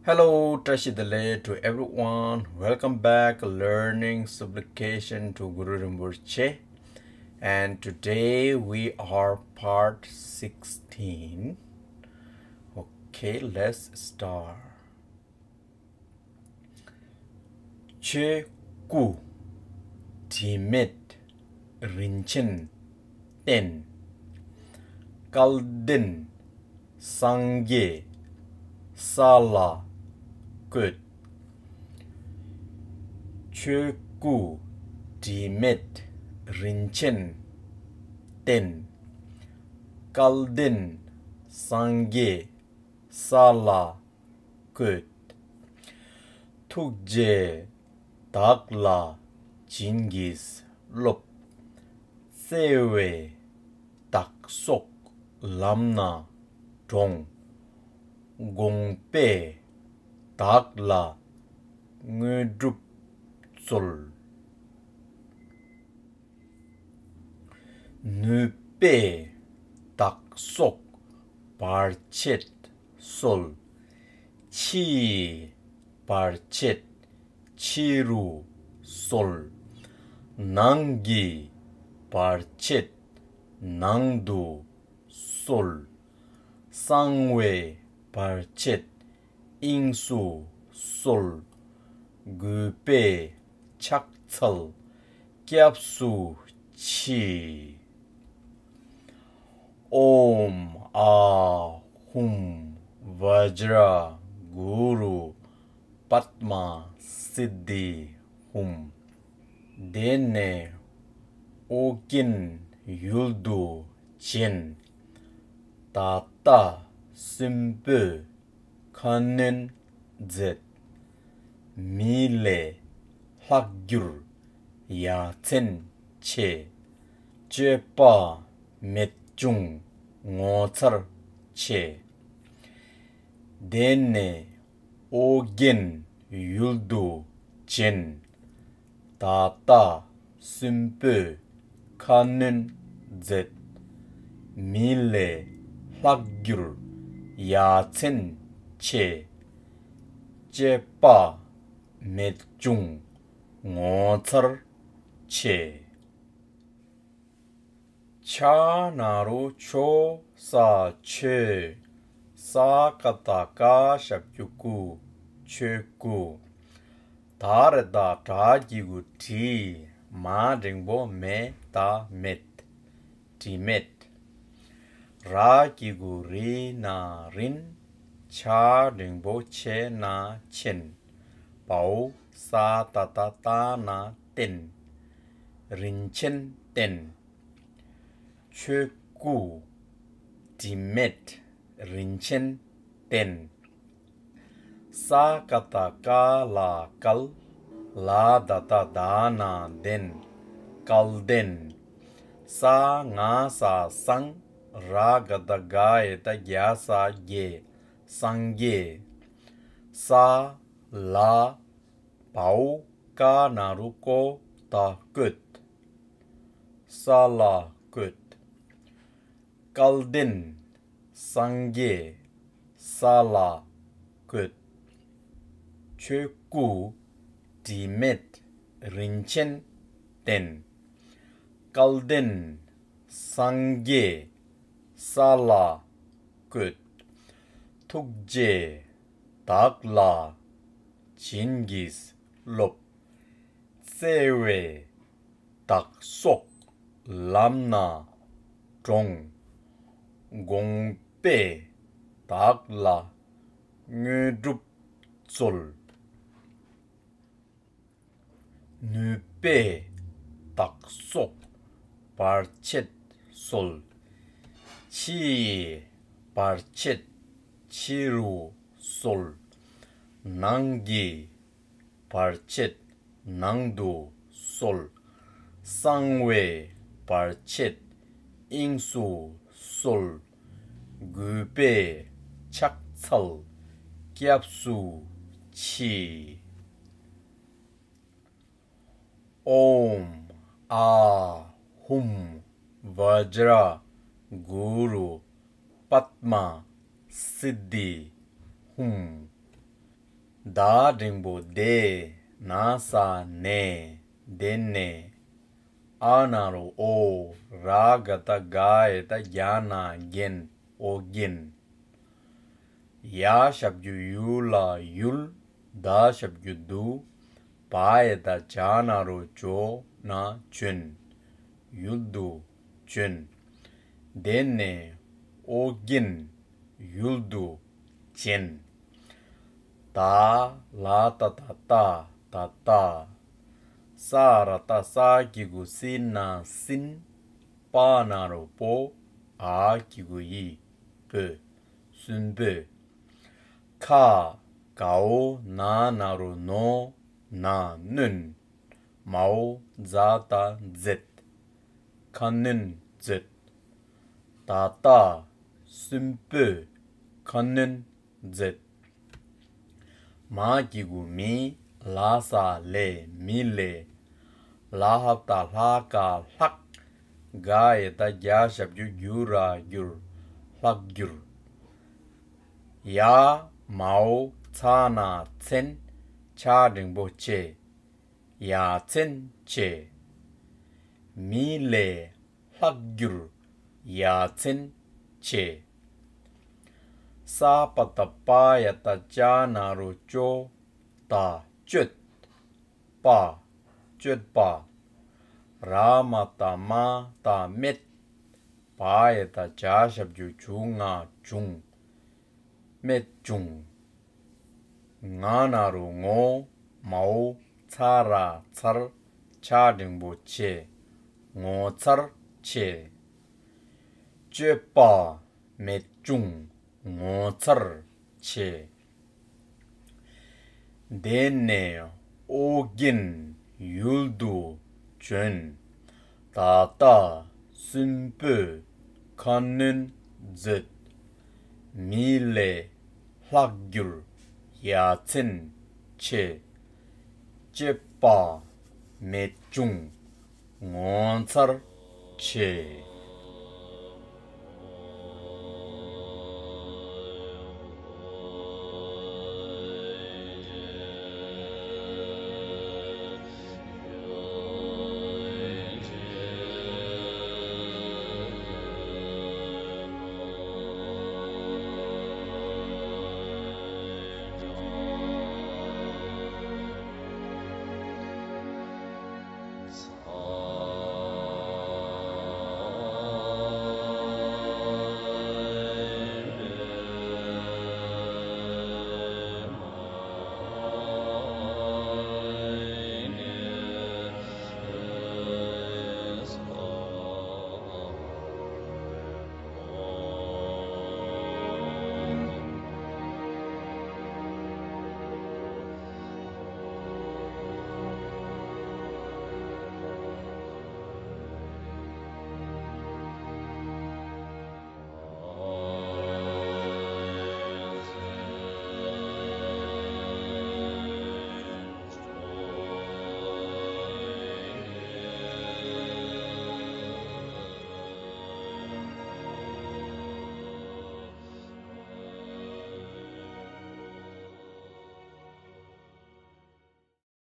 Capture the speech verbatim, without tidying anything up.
Hello, བཀྲ་ཤིས་བདེ་ལེགས to everyone. Welcome back, learning supplication to Guru Rinpoche. And today we are part sixteen. Okay, let's start. ཆོས་སྐུ། དྲི་མེད་རིན་ཆེན་བསྟན། སྐལ་ལྡན་སངས་རྒྱས་ས་ལ་བཀོད། ཆོས་སྐུ་དྲི་མེད་རིན་ཆེན་བསྟན། སྐལ་ལྡན་སངས་རྒྱས་ས་ལ་བཀོད། ཐུགས་རྗེས་བདག་ལ་བྱིན་གྱིས་རློབས། བརྩེ་བས་བདག་སོགས་ལམ་སྣ་དྲོངས། དགོངས་པས་བདག་ལ་དངོས་གྲུབ་སྩོལ། ནུས་པས་བདག་སོགས་བར་ཆད་སོལ། ཕྱི་ཡི་བར་ཆད་ཕྱི་རུ་སོལ། ནང་གི་བར་ཆད་ནང་དུ་སོལ། གསང་བའི་བར་ཆད་དབྱིངས་སུ་སོལ། གུས་པས་ཕྱག་འཚལ་སྐྱབས་སུ་མཆི། ཨོཾ་ཨཱཿཧཱུྃ་བཛྲ་གུ་རུ་པདྨ་སིདྡྷི་ཧཱུྃ། དེ་ནས་ཨོ་རྒྱན་ཡུལ་དུ་བྱོན། ད་ལྟ་གསོན་པོའི་ཁ་གནོན་མཛད། མི་ལས་ལྷག་གྱུར་ཡ་མཚན་ཆེ། སྤྱོད་པ་མེད་བྱུང་ངོ་མཚར་ཆེ། དེ་ནས་ཨོ་རྒྱན་ཡུལ་དུ་བྱོན། ད་ལྟ་གསོན་པོའི་ཁ་གནོན་མཛད། མི་ལས་ལྷག་གྱུར་ཡ་མཚན་ཆེ། སྤྱོད་པ་མེད་བྱུང་ངོ་མཚར་ཆེ། ཕྱག་ན་རུ་ཆོས་ས་ཆོས། ས་ཀ་བཏགས་སྐ་ཞབས་ཀྱུ་སྐུ། ཆོས་སྐུ། ད་རེ་ད་དྲ་གི་གུ་དྲི། མ་འགྲེང་བུ་མེ་ད་མེད། དྲི་མེད། ར་གི་གུ་རི་ན་རིན། ཆ་འགྲེང་བུ་ཆེ་ན་ཆེན། བའོ་ས་ཏ་བཏགས་སྟ་ན་བསྟན། རིན་ཆེན་བསྟན། ཆོས་སྐུ། དྲི་མེད་རིན་ཆེན་བསྟན། ས་ཀ་བཏགས་སྐ་ལ་སྐལ། ལ་ད་བཏགས་ལྡ་ན་ལྡན། སྐལ་ལྡན། ས་ང་ས་སངས། ར་ག་བཏགས་རྒ་ཡ་བཏགས་རྒྱ་ས་རྒྱས། སངས་རྒྱས། ས་ལ་བའོ་ཀ་ན་རུ་ཀོ་ད་བཀོད། ས་ལ་བཀོད། སྐལ་ལྡན་སངས་རྒྱས་ས་ལ་བཀོད། ཆོས་སྐུ་དྲི་མེད་རིན་ཆེན་བསྟན། སྐལ་ལྡན་སངས་རྒྱས་ས་ལ་བཀོད། ཐུགས་རྗེས་བདག་ལ་བྱིན་གྱིས་རློབས། བརྩེ་བས་བདག་སོགས་ལམ་སྣ་དྲོངས། དགོངས་པས་བདག་ལ་དངོས་གྲུབ་སྩོལ། ནུས་པས་བདག་སོགས་བར་ཆད་སོལ། ཕྱི་ཡི་བར་ཆད་ཕྱི་རུ་སོལ། ནང་གི་བར་ཆད་ནང་དུ་སོལ། གསང་བའི་བར་ཆད་དབྱིངས་སུ་སོལ། གུས་པས་ཕྱག་འཚལ་སྐྱབས་སུ་མཆི། ཨོཾ་ཨཱཿཧཱུྃ་བཛྲ་གུ་རུ་པདྨ་སིདྡྷི་ཧཱུྃ། ད་འགྲེང་བུ་དེ། ན་ས་ནས། དེ་ནས། ཨ་ན་རོ་ཨོ། ར་ག་བཏགས་རྒ་ཡ་བཏགས་རྒྱ་ན་རྒྱན། ཨོ་རྒྱན། ཡ་ཞབས་ཀྱུ་ཡུ་ལ་ཡུལ། ད་ཞབས་ཀྱུ་དུ། བ་ཡ་བཏགས་བྱ་ན་རོ་བྱོ། ན་བྱོན། ཡུལ་དུ་བྱོན། དེ་ནས་ཨོ་རྒྱན། ཡུལ་དུ་བྱོན། ད་ལ་ཏ་བཏགས་ལྟ། ད་ལྟ། ས་ར་བཏགས་སྲ་གི་གུ་སྲི་ན་སྲིན། པ་ན་རོ་པོ། འ་གི་གུ་འི། པོ། སྲིན་པོ། ཁ། གའོ་ན་ན་རོ་ནོ། ན་གནོན། མའོ་ཛ་བཏགས་མཛད། ཁ་གནོན་མཛད། ད་ལྟ། སྲིན་པོས་ཁ་གནོན་མཛད། མ་གི་གུ་མི། ལ་ས་ལས། མི་ལས། ལ་ཧ་བཏགས་ལྷ་ག་ལྷག། ག་ཡ་བཏགས་རྒྱ་ཞབས་ཀྱུ་གྱུ་ར་གྱུར། ལྷག་གྱུར། ཡ། མའོ་ཚ་ན་མཚན། ཆ་འགྲེང་བུ་ཆེ། ཡ་མཚན་ཆེ། མི་ལས་ལྷག་གྱུར། ཡ་མཚན་ཆེ། ས་པ་བཏགས་སྤ་ཡ་བཏགས་སྤྱ་ན་རོ་སྤྱོ། ད་སྤྱོད། པ། སྤྱོད་པ། ར་མ་བཏགས་རྨ། ད་རྨད། བ་ཡ་བཏགས་བྱ་ཞབས་ཀྱུ་བྱུ་ང་བྱུང་། རྨད་བྱུང་། ང་ན་རོ་ངོ། མའོ་ཚ་ར་ཚར། ཆ་འགྲེང་བུ་ཆེ། ངོ་མཚར་ཆེ། སྤྱོད་པ། རྨད་བྱུང་། ངོ་མཚར་ཆེ། དེ་ནས་ཨོ་རྒྱན་ཡུལ་དུ་བྱོན། ད་ལྟ་སྲིན་པོས་ཁ་གནོན་མཛད། མི་ལས་ལྷག་གྱུར། ཡ་མཚན་ཆེ། སྤྱོད་པ། རྨད་བྱུང་། ངོ་མཚར་ཆེ།